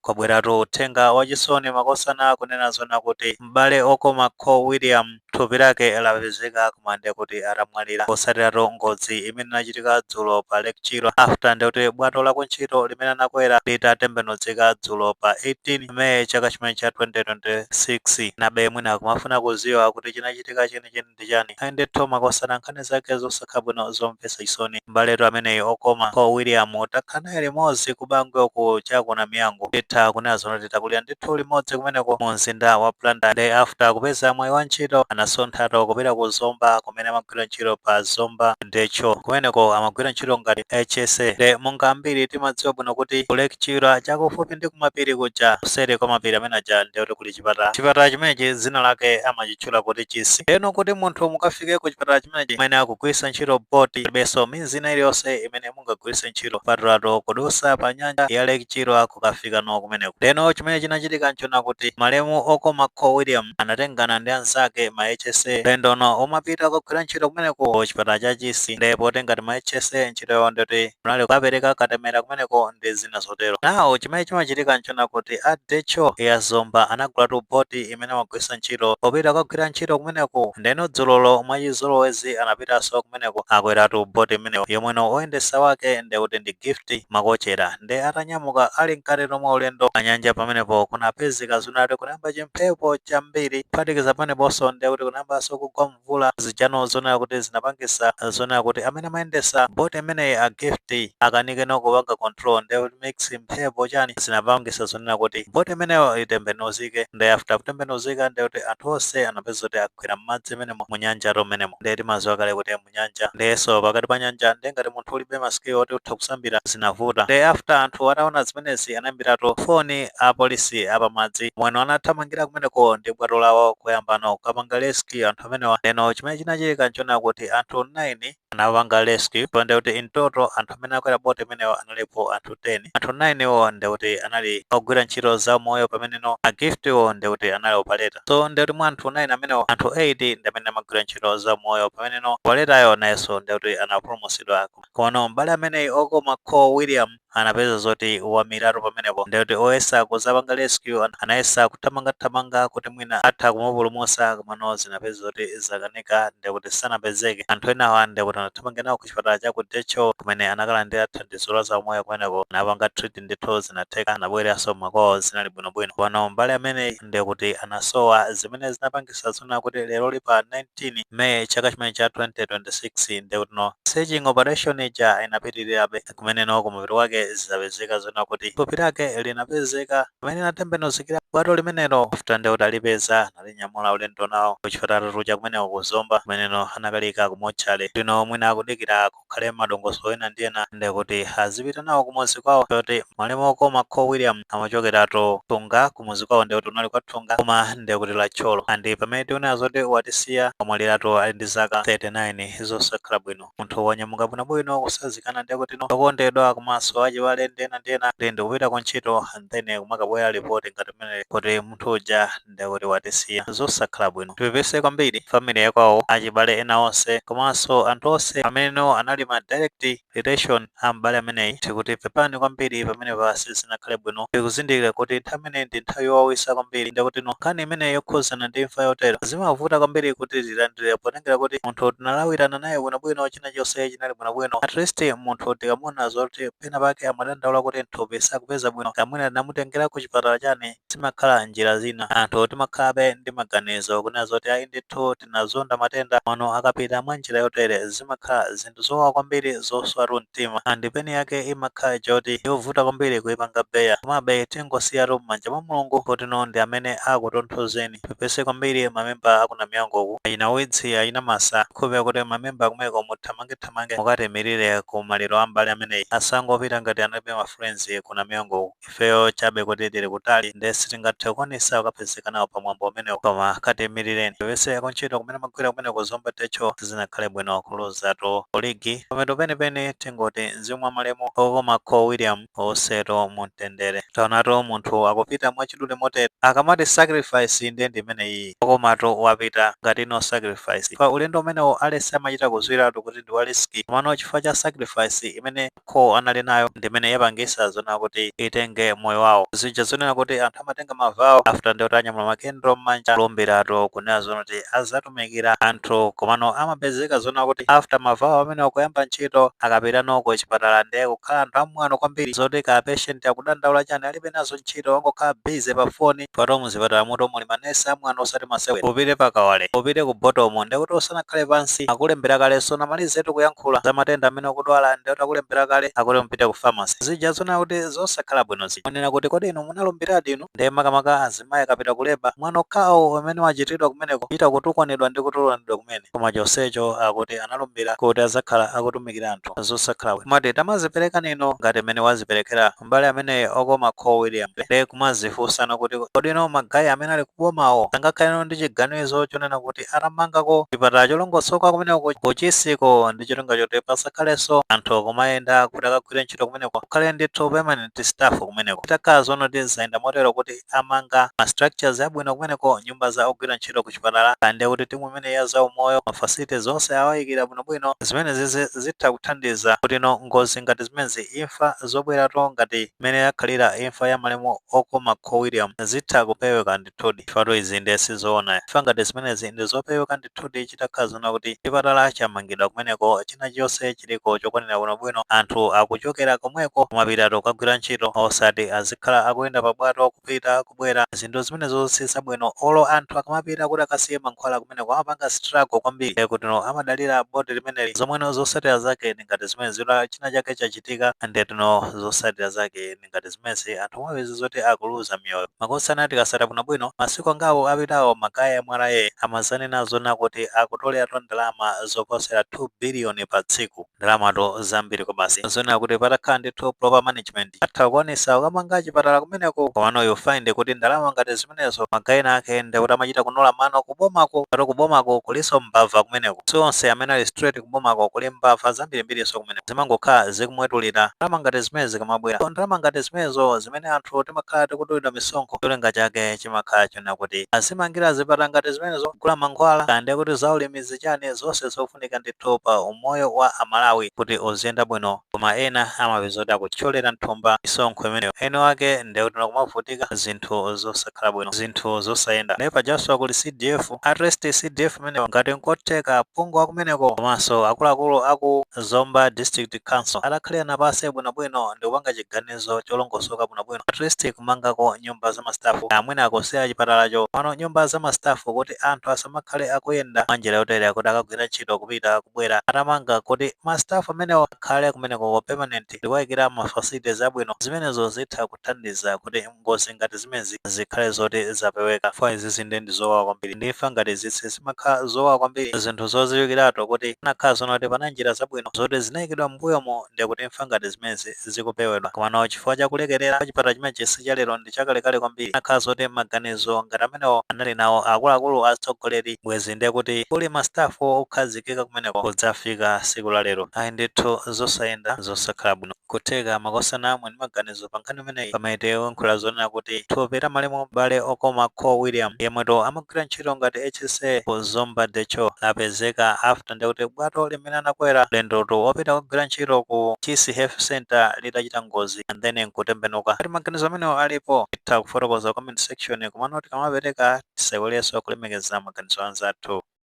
Kwabweratu uthenga wachisoni, makosana, kunena zona kuti m'bale Okoma Kho William thupi lake lapezeka kumanda kuti atamwalira, posatiratu ngozi imene inachitika dzulo pa Lake Chilwa, after ndikuti bwato la kuntchito limene anakwera litatembenuzika dzulo pa 18 Meyi chaka chimene cha 2026. Nabe mwina kumafuna kuziwa kuti chinachitika chenicheni ndi chani. Ayi ndithu, makosana, nkhani zake zosakhala bwino, zomvetsa chisoni. M'baletu ameneyi Okoma Kho William takhala naye limodzi ku Bangwe ku chakuna Miyango. Titha kunena zono titakulira ndithu limodzi kumeneko mu mzinda wa Blantyre. Ndi after kupeza mwayi wa ntchito, anasunthatu kupita ku Zomba kumene amagwira ntchito pa Zomba Decho. Kumeneko amagwira ntchito ngati HSA. Ndi monga ambiri timadziwa bwino kuti ku Lake Chilwa, chakufupi ndi kumapiri kuja, kuseri kwa mapiri amene aja, ndikuti kuli chipatala. Chipatala chimenechi dzina lake amachitchula kuti Chisi. Eno kuti munthu mukafike ku chipatala chimenechi kumene akugwiritsa ntchito boti, palibenso means ina iliyonse imene mungagwiritse ntchito kupatulatu kudusa pa nyanja ya Lake Chilwa kukafika no kumeneko. Leno chimene chinachitika nchona kuti malemu Okoma Kho William anatengana ndi anzake ma HSA lendono omapita kugwira ntchito kumeneko ku chipatala cha Chisi. Ndipo ngati ma HSA, ntchito yawo ndikuti kunali kukapereka katemera kumeneko ndi zina zotero. Nawo chimene chimachitika nchona kuti a Decho ya Zomba anagulatu boti imene amagwiritsa ntchito popita kukagwira ntchito kumeneko. Ndeno dzulolo mwachizolowezi anapitanso kumeneko, akweratu boti imeneyo yomweno oyendesa wake ndikuti ndi Gift Makochera. Ndi atanyamuka ali mkati mwa ulendo panyanja pamenepo, kunapezeka zunati kunayamba chimphepo chambiri. Kuphatikiza pameneponso ndikuti kunayambanso kugwa mvula zijano zonena kuti zinapangisa zonena kuti amene amayendesa boti imeneyi, a Gift, akanikeno kupanga control. Ndikuti mix mphepo chani zinapangisa zonena kuti boti imeneyo itembenuzike. Ndi after kutembenuzika, ndikuti anthu onse anapeza kuti agwera m'madzi menemo, mu nyanja menemo. Ndi timaziwa kale kuti nyanja ndeso pakati pa nyanja, ndiye ngati munthu ulibe ma skill oti utha kusambira, zinavuta. Nde after anthu ataona zimenezi, anayambiratu foni a polisi apamadzi mweno anathamangira kumeneko ndi bwato lawo kuyambano kukapanga rescue anthu amenewa. Leno chimene chinachitika nchona kuti anthu 9 anapanga rescue, pande kuti in total anthu amene akwera boti imeneyo analipo anthu 10. Anthu 9 wo ndekuti anali ogwira ntchito za moyo, pameneno a Gift wo ndekuti anali operator. So ndekuti mwa anthu 9 amenewo, anthu 8 ndi amene amagwira ntchito za moyo, pameneno operatoryo nayenso ndekuti anapulumutsidwa. Kono m'bale ameneyi Okoma Kho William anapeza zoti wamiratu pamenepo. Ndekuti oyesa kuzapanga rescue anayesa kuthamangathamanga kuti mwina atha kumupulumutsa, komano zinapeza zoti zakanika, ndekuti sanapezeke. Anthu enawa ndekuti anathamanga nawo ku chipatala cha ku Decho kumene anakalandira thandizo la zamoyo. Kumeneko anapanga treat ndithu, zinatheka, anabwereranso makwawo, zinali bwinobwino. Pano m'bale ameneyi ndekuti anasowa, zimene zinapangisa zona kuti lero pa 19 May chaka chimene cha 2026 ndekuti no searching operation ija inapitirirabe, kumeneno kumapeto kwake zidapezeka zona kuti thupi lake linapezeka pamene inatembenuzikira bwato limenelo. After ndekuti alipeza, analinyamula ulendo nawo ku chipatala tuja kumeneko kuzomba, kumeneno anakalika ku mortuary. Lino mwina akudikira kukhale madongosolo ena ndi ena, ndekuti azipita nawo kumuzi kwawo, kuti malemu Okoma Kho William amachokeratu Thunga. Kumuzi kwawo ndekuti unali kwa Thunga, koma ndekuti la Thyolo. Andi pamene tikuona zoti watisiya, wamwaliratu ali ndi zaka 39. Zosakhala bwino, munthu wanyamuka bwinobwino kusazikana ndekuti no okondedwa komanso achibale ndi ena ndi ena, kuti ndikupita ku ntchito, and then kumakabwera ripoti ngati mmene kuti munthu uja ndekuti watisiya. Zosakhala bwino. Tipepese kwambiri family yakwawo, achibale ena onse, komanso anthu onse ameneno anali ma direct relation a m'bale ameneyi. Tikuti pepani kwambiri pamene pasi zinakhale bwino. Tikuzindikira kuti nthawi imeneyi ndi nthawi yowawisa kwambiri, ndekuti no nkhani imeneyi yokhuzana ndi imfa yotero zimavuta kwambiri kuti tilandire, potengera kuti munthu tinalawirana naye bwinobwino, china chonse chinali bwinobwino. At least munthu tikamuona zoti pena pake amadandaula kuti mthupi sakupeza bwino, kamwina tinamutengera ku chipatala chani, zimakhala njira zina. Anthu timakhalabe ndi maganizo kunena zoti ayi ndithu tinazonda matenda mano akapita mwa njira yotere, zimakhala zinthu zowawa kwambiri, zoswatu mtima, and pain yake imakhala choti yovuta kwambiri kuipanga bear. Komabe tingosiyatu m'manja mwa Mulungu kuti no ndi amene akutonthozeni. Pepese kwambiri mamemba akunamiyangoku, ayina Widzi, ayina Masa, khupira kuti mamemba kumeko muthamangethamange mukatimirire ku maliro a mbale ameneyi, asangopita ngati analibe ma friends kunamiyangoku. Ifeyo chabe kuti tili kutali, nde sitingathe kukwanisa kukapezeka nawo pamwambo umenewo, koma katimirireni. Pepese akuntchito kumene magwira kumeneko Zomba Techo, zinakhale bwino kuluza. Analuzato ligi. Pamene penipeni tingoti mzimu wa malemu Okoma Cole William uwuse mumtendere. Taonatu munthu akupita mwachidule motere. Akamati sacrifice, ndiye ndimeneyi. Okomatu wapita ngati no sacrifice. Pa ulendo umenewo alesi amachita kuzwiratu kuti ndi wa risk, komano chifukwa cha sacrifice imene Cole anali nayo ndimene yapangisa zona kuti itenge moyo wawo. Zija zonena kuti anthu amatenga ma vow after ndi kuti anyamula makendro m'manja, lumbiratu kunena zona kuti azatumikira anthu, komano amapezeka zona kuti after ma vow amene akuyamba ntchito, akapita noko chipatala ndiye kukhala anthu amwano kwambiri, zoti ka patient akudandaula chani alibe nazo ntchito, angokhala busy pa foni. Pato muzipatala muto muli manesi amwano osati masewera. Upite pakawale, upite ku Bottom, ndekuti usanakhale pansi akulembera kale, sonamalizetu kuyankhula za matenda amene ukudwala, ndekuti akulembera kale, akuti mupite ku pharmacy. Zija zona kuti zosakhala bwino zija onena kuti kodi inu munalumbiradi inu? Ndiye makamaka azimayi akapita ku labour, mwana okhawo umene wachitidwa kumeneko chita kutukwanidwa ndi kutulanidwa kumene, koma chonsecho akuti analumbira kuti azakhala akutumikira anthu. Zosakhala bwino. Kumati tamazipereka nino ngati mmene waziperekera mbale amene Okoma Cole William. Ndi kumazifunsana kuti kodi ino ma guy amene ali kubomawo angakhaleno ndi chiganizo chonena kuti atamangako chipatala cholongosoka kumeneko kuchisiko ndi cholinga choti pasakhalenso anthu kumayenda kuti akagwire ntchito kumeneko, kukhale ndithu permanent staff kumeneko. Itakhala zono kuti zayenda motero kuti amanga ma structures abwino kumeneko, nyumba za ogwira ntchito ku chipatala, kandi kuti timu imene ya zaumoyo, ma facilities zonse awayikira bwinobwino, zimene zizi zitha kuthandiza kuti no ngozi ngati zimenezi, imfa zobwerato ngati mmene yakhalira imfa ya malemu Okoma Cole William, zitha kupeweka ndithudi. Ifatu izi ndiye sizoona. Imfa ngati zimenezi ndi zopeweka ndithudi chitakhala zona kuti chipatala chamangidwa kumeneko, china chonse chiliko chokwanira bwinobwino, anthu akuchokera komweko kumapitatu kukagwira ntchito, osati azikhala akuyenda pabwato kupita kubwera. Zinthu zimenezo sizabwino. Olo anthu akamapita kuti akasiye mankhwala kumeneko amapanga struggle kwambiri, kuti no amadalira boti limeneli, zomweno zotsatira zake ndi ngati zimene zila china chake chachitika, ndetino zotsatira zake ndi ngati zimenezi, anthu mwapeza zoti akuluza miyoyo. Makosana, tikasata bwinobwino, masiku angawo apitawo ma guy a MRA amazanena zona kuti akutoleratu ndalama zoposera 2 biliyoni pa tsiku, ndalamato zambiri kwabasi, zonena kuti patakhala ndithu proper management atha kukwanisa kukamanga chipatala kumeneko. Komano you find kuti ndalama ngati zimenezo ma guy ake ndekuti amachita kunola mano kubomako. Pato kubomako kuliso mbava kumeneko, si onse amene ali straight kubomako, kuli mbava zambirimbiriso kumeneko, zimangokhala zikumwetulira ndalama ngati zimene zikamabwera. Ndalama ngati zimenezo zimene anthu timakhala tikutulidwa misonkho, cholinga chake chimakhala chona kuti azimangira zipatala ngati zimenezo, kugula mankhwala, kandi kuti zaulimi, zichani, zonse zofunika ndithu pa umoyo wa Amalawi kuti uziyenda bwino. Koma ena amapeza kuti akuthyolera nthumba misonkho imeneyo, eni ake ndekuti kumavutika, zinthu zosakhala bwino, zinthu zosayenda. Naye pajanso kuli CDF, at least CDF imeneyo ngati nkotheka phungu akumeneko komanso akuluakulu aku Zomba District Council atakhalirana pansi bwinobwino ndi kupanga chiganizo cholongosoka bwinobwino, at least kumangako nyumba za ma staff, amwene akusiya chipatalacho pano, nyumba za ma staff kuti anthu asamakhale akuyenda mwanjira yotere kuti akagwira ntchito kupita kubwera. Atamanga kuti ma staff amenewo akhale kumeneko permanent ndikuwayikira ma facilities abwino, zimenezo zitha kuthandiza kuti ngozi ngati zimenezi zikhale zoti zapeweka. Fa izizi ndi zowawa kwambiri, ndifa ngati zitsi zimakhala zowawa kwambiri, zinthu zodziwikiratu kuti panakhala zona kuti pana njira zabwino zoti zinayikidwa m'mbuyomo ndikuti imfa ngati zimenezi zikupewedwa, komano chifukwa chakulekerera. Chipatala chimenechi si chalero, ndi chakalekale kwambiri. Nakhala zoti maganizo ngati amenewo anali nawo akuluakulu atsogoleri, bwezi ndiye kuti kuli ma staff okhazikika kumeneko kudzafika siku la lero. Ayi ndithu, zosayenda, zosakhala bwino. Kutheka makosana amwe ndi maganizo pa nkhani imeneyi, pamene tikuyankhula zonena kuti thupi la malemu bale Okoma Cole William, yemweto amagwira ntchito ngati HSA ku Zomba Decho, lapezeka after ndikuti bwato limene anakwera lendoto wopita kugwira ntchito ku Chisi Health Center litachita ngozi and then nkutembenuka. Ati maganizo amenewo alipo, itha kufotokoza comment section, komano tikamapereka tisaiwalenso kulemekeza maganizo anzathu.